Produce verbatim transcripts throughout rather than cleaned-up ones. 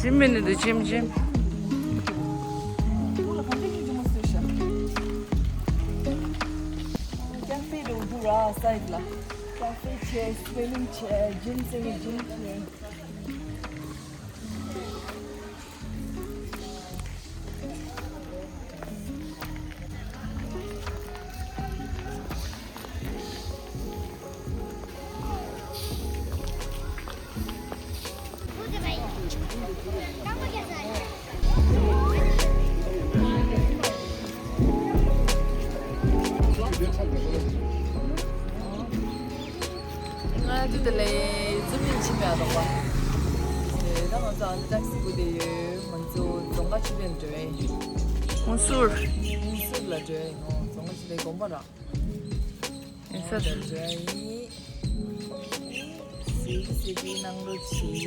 ཇིམ་མིན་ནི་འདུག་ཇིམ་ཇིམ། ཀ་ཧྥེ་འགྲོ་འདུག་ར་སའིཌ་ལ། ཀ་ཧྥེ་བྱས། སི་ཝི་མིང་བྱས། ཇིམ་ཟེར་ནི་ཇིམ་བྱས། ང་ཚོ་དེ་ལས་ཙུ་མིན་ཕྱིན་པའི་ཨ་དོག་པ། དེ་ད་ང་ཚོ་ཨ་ནི་ཊེག་སི་བུ་དེ་ཡོད། ང་ཚོ་རྫོང་དཀར་ཆོས་སྡེ་འགྲོ་ཡ་ཡིན། ཧུན་སུར། ཧུན་སུར་ལ་འགྲོ་ཡ་ཡིན་ནོ། རྫོང་དཀར་ཆོས་སྡེ་དགོན་པ་ར། ཨེ་ས་ལ་འགྲོ་ཡ་ཡིན། སི་སི་ཏི་ནང་ལོ་ཆི།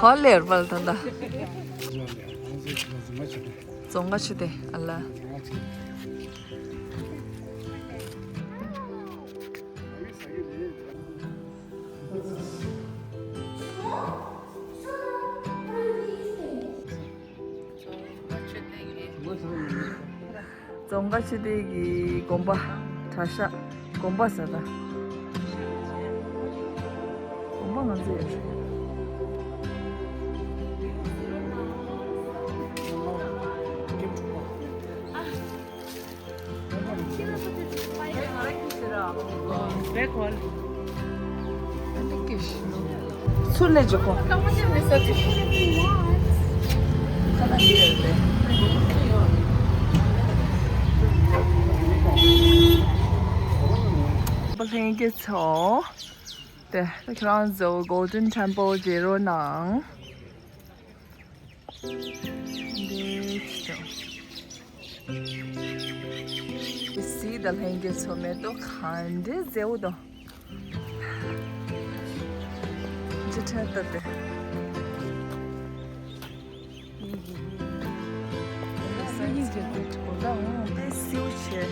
ག་ལེར་བལ་ད་ད། རྫོང་དཀར་ཆོས་སྡེ་ཨ་ལ། རྫོང་དཀར་ཆོས་སྡེ་གི་དགོན་པ། གྲྭ་ཤག་དགོན་པ་ཟེར་ད། དགོན་པ་ང་ཚོ་ཡོད། ཚུར་ལས་འཇུག་གོ། ལྷན་རྒྱས་ཚོ། དེ་ཁྱེད་རང་ཚོ་Golden Temple མཇལ་རོགས་གནང་། འདི་ཅི་དང་། སི་ད་ལྷན་རྒྱས་ཚོ་མེ་ཏོག་ག་འདྲའི་མཛེས་པོ་དང་། ཅི་ཁྲ་ལྟ་སྟེ། ས་ཡིན་ཅེས་གོ་ད་འོང་དེ་སིའུ་ཆེ།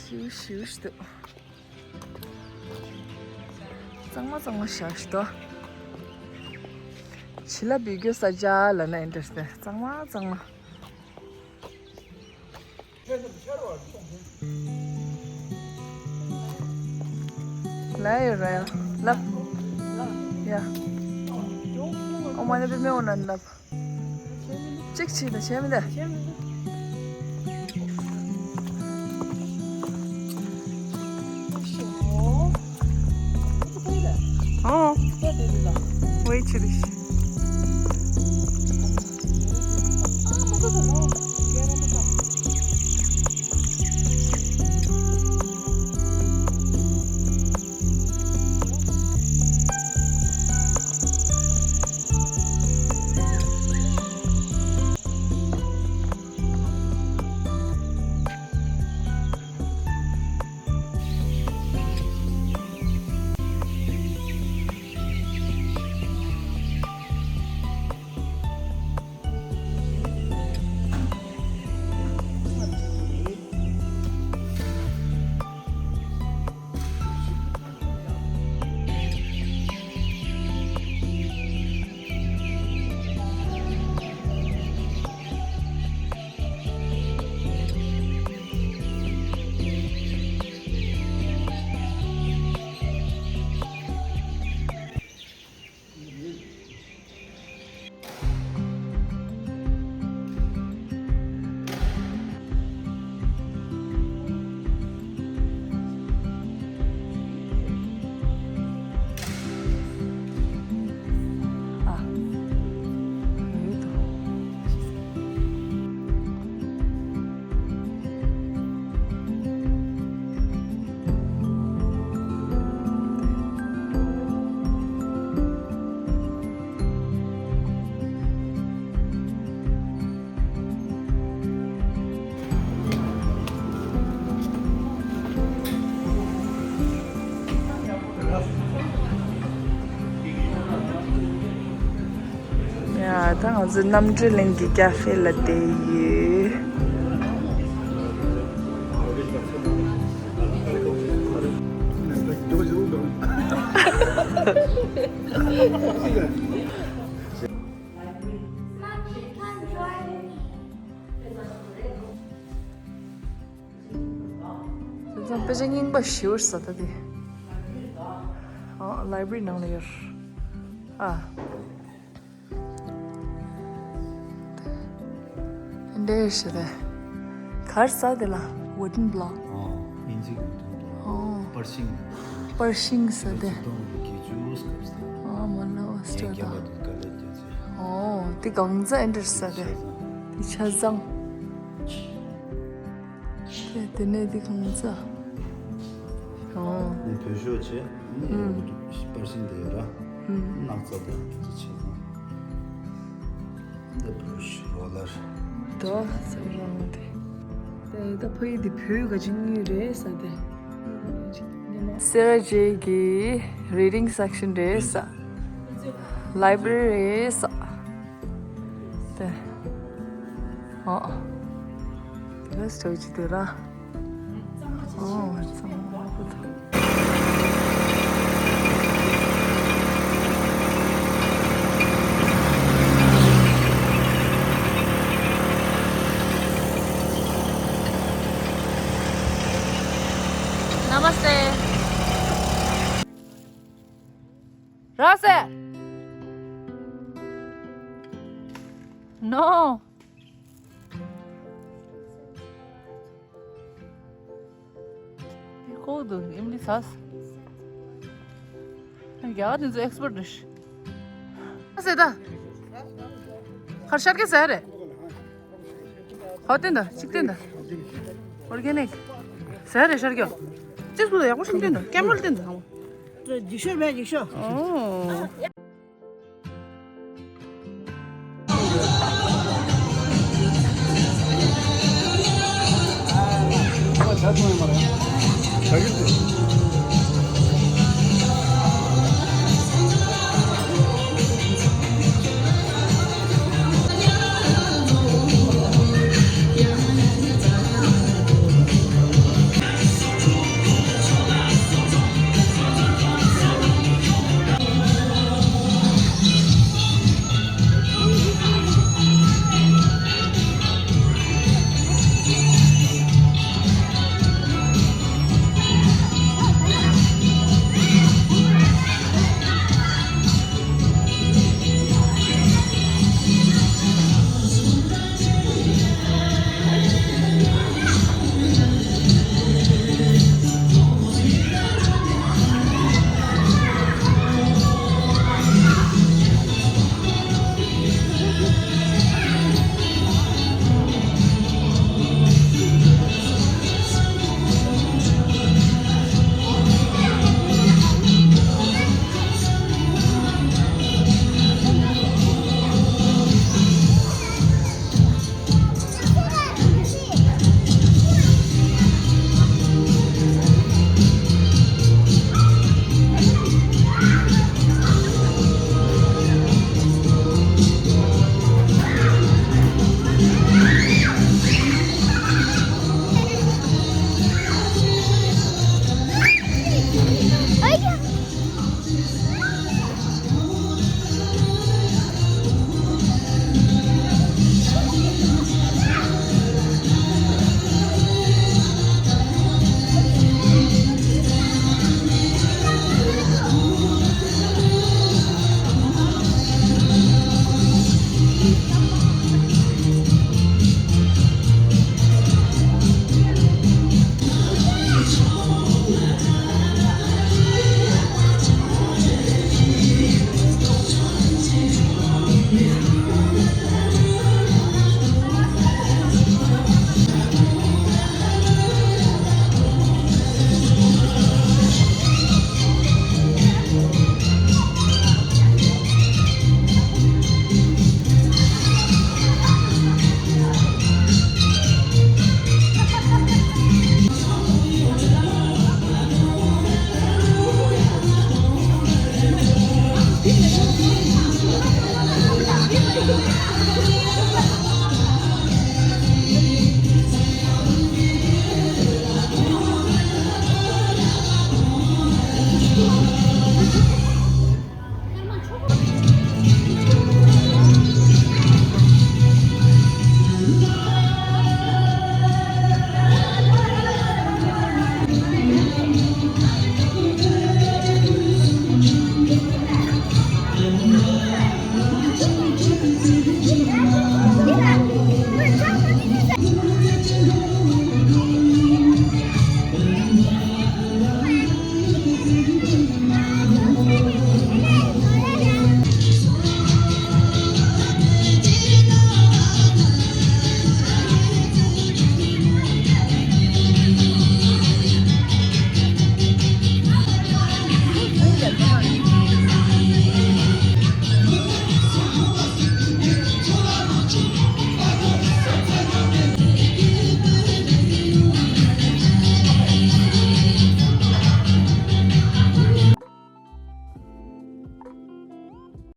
སིའུ་སིའུ་ཞིག་འདུག་གཙང་མ་གཙང་མ་ཞག་ཤི་ཏོ། བྱི་ལ་བི་གོ་ས་ཇ་ལ་ན་ཨིན་ཏྲེས་ཏེ་གཙང་མ་གཙང་མ། ལ་ཡོད་ར་ཡ་ལབ། ཡ། ཨོ་མ་ནི་བི་མེ་འོ་ན་ལབ། གཅིག་བྱས་ད་བྱས་མི་འདུག་ཨོ། ཝེ་ཆི་རི་ཤི། ཡ། ད་ང་ཚོ་རྣམ་གྲོལ་གླིང་གི་ཀ་ཧྥེ་ལ་བསྡད་ཡོད། དེང་སང་དཔེ་ཆ་རྙིང་པ་ཞེ་པོ་ཟ་ད་དེ། ཨ། ལའི་བྷ་རི་ནང་ལ་ཡོད། ཨ། དེ་འདྲའི་ཞེ་ད། ག་རེ་ཟ་དེ་ལ། Wooden block. ཨ། ཨིན་ཇི་གི་wooden block. ཨོ། པར་ཤིང་། པར་ཤིང་ཟ་དེ། ཨ། མ་ལོ་སྟོད་དང་། ཨོ། དེ་གང་ཚ་ཨེ་འདྲ་ཟ་དེ། དེ་ཆ་ཚང་། དེ་དེ་ནས་དེ་གང་ཚ། ཨོ། ནས་བོད་ཤོག་བྱས། ནས་ཨུམ། པར་ཤིང་དེ་ཡོད་ར། ཨུམ། སྣག་ཚ་དང་དེ་ཆ་ཚང་། འདི་བོད་ཤོག་རོ་ལར། དོ་ཚ་རང་དེ། དེ་ད་ཕ་ཡི་དེ་བོད་ག་ཅིག་རེད་ཟ་དེ། སེ་ར་བྱེས་ཀྱི་reading section རེད་ཟ། Library རེད་ཟ། དེ། ཨོ། དེ་ག་སྟོད་ཀྱི་དེ་ར། ཨོ། ཚང་མ་ཧ་གོ་ཐུབ། Namaste. རག་སེ། No. ཁོག་ཏུ་ཨིམ་ལི་ཚ། རྒྱ་གར་དེ་ཚོ་ཨེག་སི་པར་ཊི་རེད། ཨ་ཟེ་ད། ཁར་ཤར་གི་ཟེར་རེད། ཧོ་ཏེན་ད་ཅིག་ཏེན་ད། ཨོར་གེ་ནིག་ཟེར་རེད་ཤར་གྱོ། ཅིག་སུ་ད་ཡག་པོ་ཤིག་ཏེན་ད། ཀེམ་རལ་ཏེན་ད། འཇིགས་ཤོག་བས་འཇིགས་ཤོག་ཨོ།